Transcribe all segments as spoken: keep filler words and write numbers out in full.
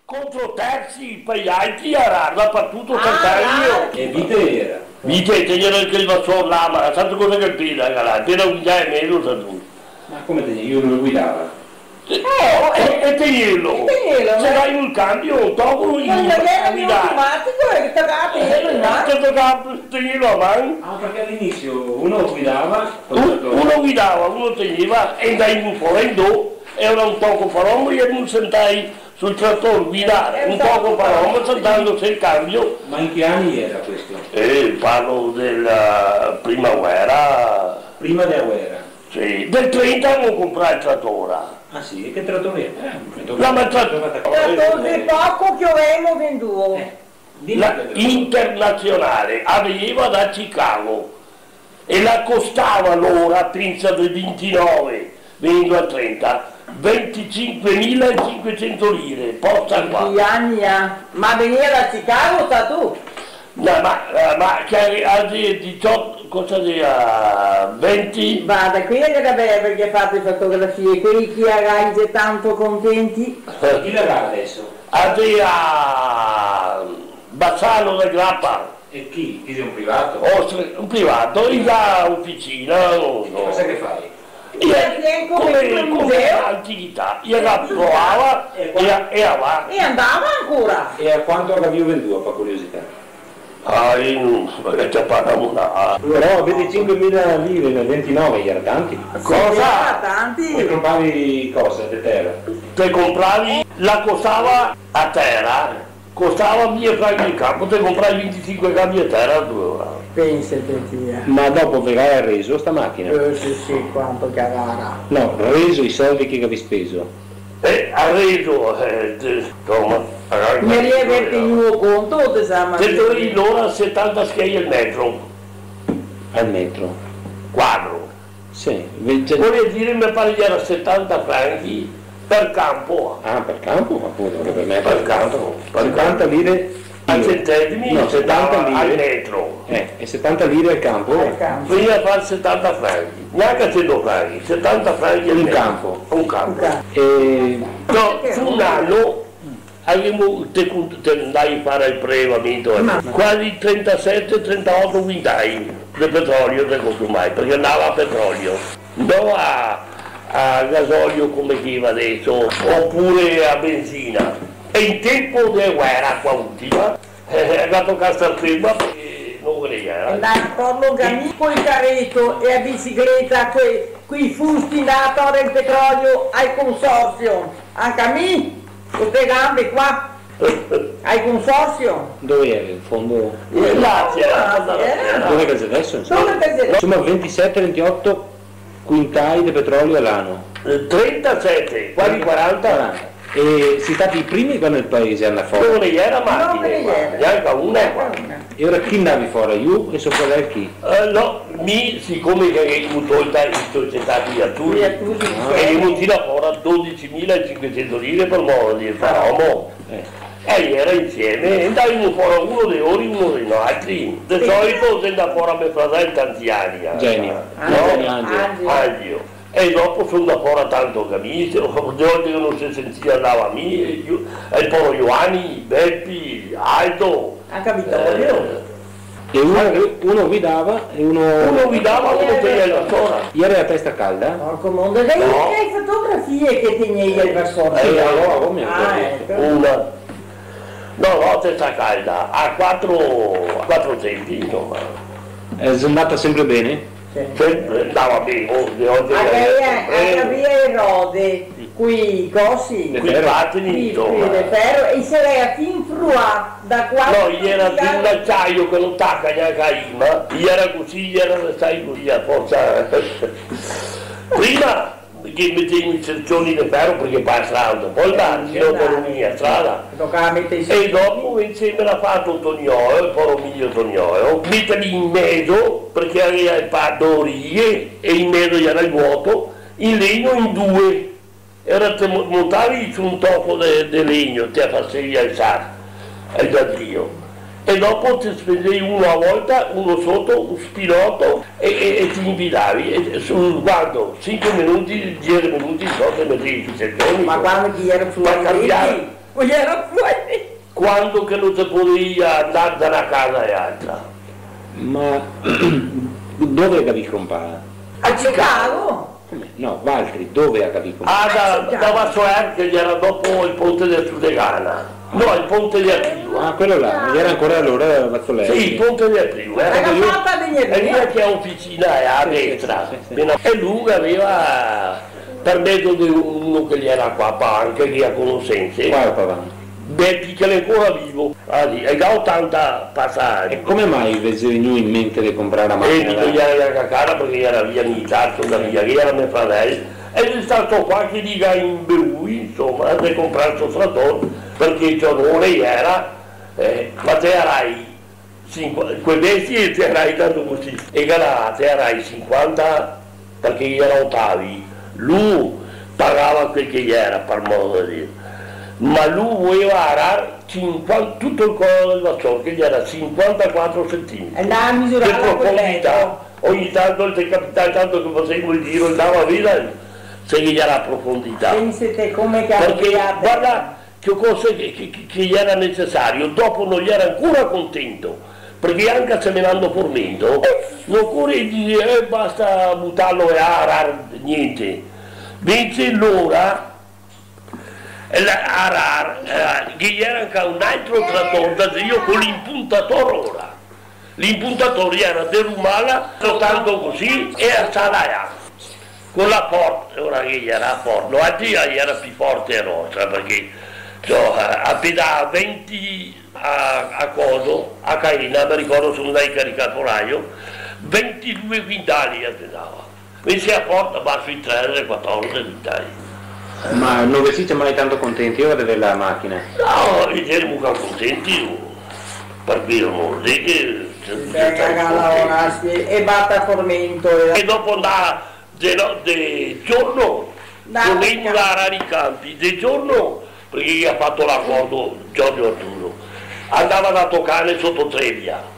Contro tersi, par i altri, a rarda, par tuto, ah, tanto io. E vite iera? Vite, te iera quel vasor là, ma sa cosa che el pesa, cara? El pesa un chilo e mezo, sa tu. Ma come te, lu no lo guidava? Eh, e, e tegnelo. E tegnelo, se eh. Dai un cambio, un toco, ma in, no iera a guidar. Automatico, eh, che tocava tegnelo in man. Eh, te tocava tegnelo a man. Ah, parché a l'inisio uno guidava, un, uno guidava, uno tegneva e ndaivo fora in do, e iera un toco par omo, e mi sentai sul trator guidar, eh, un toco par omo, sentando sul cambio. Ma in che ani iera questo? Eh, parlo dela prima guera. Prima dela guera? Sì, del trenta gavemo comprà el trator. Ah sì, e che trator iera? Eh, un trator. La ma tra-, trator de poco che gavemo venduo. Eh, dime che trator. La Internazionale, la vegneva da Chicago e la costava alora, pensa, del vintinove, vegnendo al trenta, venticinquemila e cinquecento lire, posta qua. Che ani, eh? Ma vegneva da Chicago, sa tu? No, ma, eh, ma che a, a diciotto, cosa sia, venti? Varda, quei che gaveva, parché ga fato le fotografie, quei che i era tanto contenti. Eh. Chi la ga deso? A dea Bassano de Grappa. E chi? Chi xe, un privato? Oh, sì, un privato, in la oficina, no, no. Cosa che fa? Iera come, come antichità, iera, provava e, e va. E andava ancora. E a quanto gavìo venduo, par curiosità? Ah, io no, parché te pagavo na... Però venticinquemila lire nel ventinove iera tanti. Cosa? Iera tanti. E compravi cosa de tera? Te compravi, la costava a tera, costava mia franchi el campo, te compravi vinticinque cambi de tera, due ora. Pensate, tia. Ma dopo ve ga reso sta machina? Eh, sì, sì, quanto che la ga. No, reso i soldi che gavì speso. Eh, a reso, eh, de-, insoma, a... Me ricordo, tegnìo conto, te sa, ma... Te dovì lora setanta schei al metro. Al metro. Quadro. Sì, ve-, già. Vol dir, me pare che iera setanta franchi par campo. Ah, par campo, apunto, che par me... Par campo, par campo. Setanta lire al centesimo, no, setanta lire al metro. Eh, e setanta lire al campo? Al campo. Vegneva a far setanta franchi, gnanca cento franchi, setanta franchi al metro. Un campo. Un campo. Un campo. E... No, su un ano Gavemo, te cont-, te ndai a far el prelevamento, eh. Ma quasi trentasete, trentaoto quintai de petrolio te consumai, parché ndava a petrolio, no a, a gasolio come che va deso, opure a benzina. E in tempo de guera, qua ultima, eh, eh, ga tocà star ferma parché no ghe ne iera. Ndava atorno anca mi col careto e a bicicleta, coi, coi fusti, ndava a tor el petrolio al consorzio. Anca mi, co ste gambe qua, al consorzio. Dove iera? In fondo? Eh, là, iera, là, iera. Dove che xe deso, insoma? Dove che xe deso? Insoma, ventisete, ventioto quintai de petrolio a l'ano. Eh, trentasete, quasi quaranta. Quaranta. E sio stati i primi qua nel paese a ndar fora? No ghe ne iera machine qua, gnanca una qua. Gnanca una. E ora chi ndavi fora, lu e so fradel chi? Eh, no, mi, sicome che gavemo tolta in società coi Artusi, i Artusi, ah, gavemo tirà fora dodicimila e cinquecento lire par modo de far omo. Eh. E iera insieme, e ndavimo fora uno de lori, uno de noaltri. De solito se ndava fora me fradel tanti ani, eh. Genio. No? Genio Angelo. Angelo. E dopo so ndà fora tanto anca mi, de volte che no se sentia ndava mi, e Gio-, e el poro Giovanni, Bepi, Aldo. Anca Vitorio. Eh. E uno, uno guidava e uno... Uno guidava, uno tegneva el vasor. Iera a testa calda? Porco mondo, e no. Che fotografie che tegnevi el vasor? Eh, alora, come? Ah, eco. Una. No, no, a testa calda, a quatro, a quatro tempi, insoma. E xe ndata sempre ben? Sì. Sempre, ndava ben, oh, de volte... Ma che iera, eh, che gaveva e rode, coi cosi? De fero. Coi patini, insoma. Sì, sì, de fero, e i se iera fin fruà da qua. No, iera de un aciaio che no taca gnanca a lima, iera cusì, iera restà cusì, a forsa. Prima che metevimo i sercioni de fero parché par strada, po' ndar, se no te rovini a strada. Tocava meter i... E dopo insieme l'à fato Toniolo, el poro Emilio Toniolo, meterli in mezo, parché gaveva el par do righe, e in mezo ghe iera el vuoto, in legno in due. E ora te mo-, montavi su un toco de, de legno, te fasevi alsar el daldrio. E dopo te spendevi uno a volta, uno soto, un spinoto, e, e, e te invidavi. E, e su, varda, sinque minuti, diese minuti, so, te metevi sui sercioni. Ma quando che iera... Par cambiar. Gera fuori. Quando che no se podea ndar da na casa a l'altra. Ma dove che gavì crompà? A Chicago. Come? No, valtri, dove che gavì crompà? Ah, da, da Vasoer, che gera dopo el ponte de Sudegana. No, el ponte de Apriu. Ah, quel là, gera ancora alora Vasoer. Sì, el ponte de Apriu, eh. Gera fato a vegner via. E via che la oficina xe a destra. Sì, sì, sì, sì. E lu che gaveva par mezo de uno che gera qua, pa anca che ga conosense. Qua, pa avanti. Beh, parché l'è ancora vivo, ah, sì, el ga otanta pasà ani. E come mai ve xe vegnù in mente de comprar la machina? Eh, bisogna andar a casa parché gera via militare, so' andà via, che gera me fradel, e xe stà qua che diga in Beui, insoma, de comprar sto trator, parché el onore gera, eh, ma te garai Cinqua-, co le bestie te garai tanto cusì, e che là te garai sinquanta, parché gera otavi, lu pagava quel che gera, par modo de dir, ma lu voleva arar sinquanta, tuto el coso del Vasoer, che gera sinquantaquatro centimetri. E andava a misurarla col metro. De profondità. Ogni tanto el te capitava, tanto che fasevo el giro, andava a vedar se ghe gera profondità. Pensate come che... Parché, varda, che cosa che, che, che, che gera nesesario, dopo no gera ancora contento, parché anca semenando formento, no ocore dir, eh, basta butarlo e arar gnente. Invese lora, eh, la, arar, eh, che gera anca un altro trator da zio co l'impuntator lora. L'impuntator gera de rumarla, soltanto cusì, e asarla là. Co la forsa, lora che gera forte, no, anzi, gera pì forte la nostra, parché, ciò, a pesar venti a, a coso, a caena, me ricordo, so' ndai a caricar el foraio, ventidue quintali la pesava. Invese a forsa va sui tredici, quatordici, dai. Ma no ve site mai tanto contenti ora de aver la machina? No, i gera mica contenti, oh. Par cui no vol dir che... Bisogna che lavorasi e bata formento e... E dopo ndar de no-, de giorno, no, ndavimo a arar i canpi, de giorno, parché i ga fato l'acordo, Giorgio Arturo, ndava da Tocane soto Trebbia.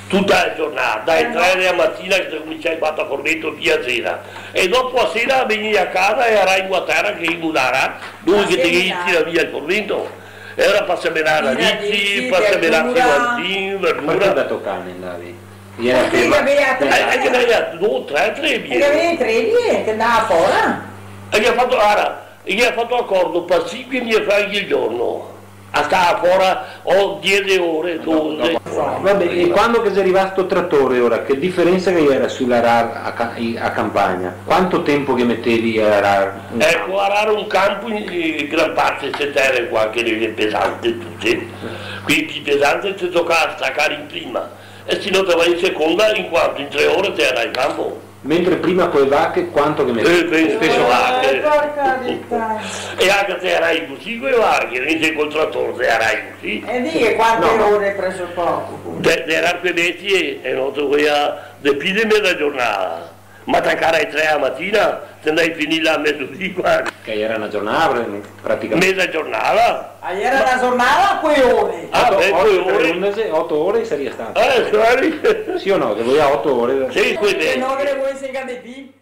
Tuta la giornata, dae tre dea matina che se cominsiava a batar formento fin a sera. E dopo a sera vegnìa a casa e araimo a tera che imo da arar, dove che te ghe tira via el formento. E gera par semenar radici, par semenar piumantin, verdura. Parché da Tocane ndavi? Parché i gaveva... Eh, eh, che gaveva do, tre trebie. I gaveva trebie, che ndava fora. E i ga fato, ara, i ga fato acordo par sinque mila franchi al giorno. A stava fora, o diese ore, dodese. Vabè, e quando che xe rivà sto tratore, ora, che diferensa che gera sul arar a ca-, a canpagna? Quanto tenpo che metevi a arar un canpo? Eco, arar un canpo in, in gran parte ste tere qua, che le xe pesante tute. Quindi pesante te toca stacar in prima, e se no te va in seconda, in quanto in tre ore te arai el canpo. Mentre prima co le vache, quanto che me... Eh, ben, speso vache. Eh, par carità. E anca te arai cusì co le vache, invese col trator te arai cusì. E dighe quante ore preso poco, appunto. De, de arar co le bestie, e no te voia de pì de meza giornata. Ma tacar ae tre a matina, te ndai finir là a mezodì, varda. Che gera na giornata, praticamente. Meza giornata. Ah, gera na giornata, co le ore. Ah, oto, beh, oto co le ore. Par undese, oto ore saria stà. Eh, sì. Sì o no? Che voia oto ore. Sì, co le bestie. Se no che le voia segare de pì.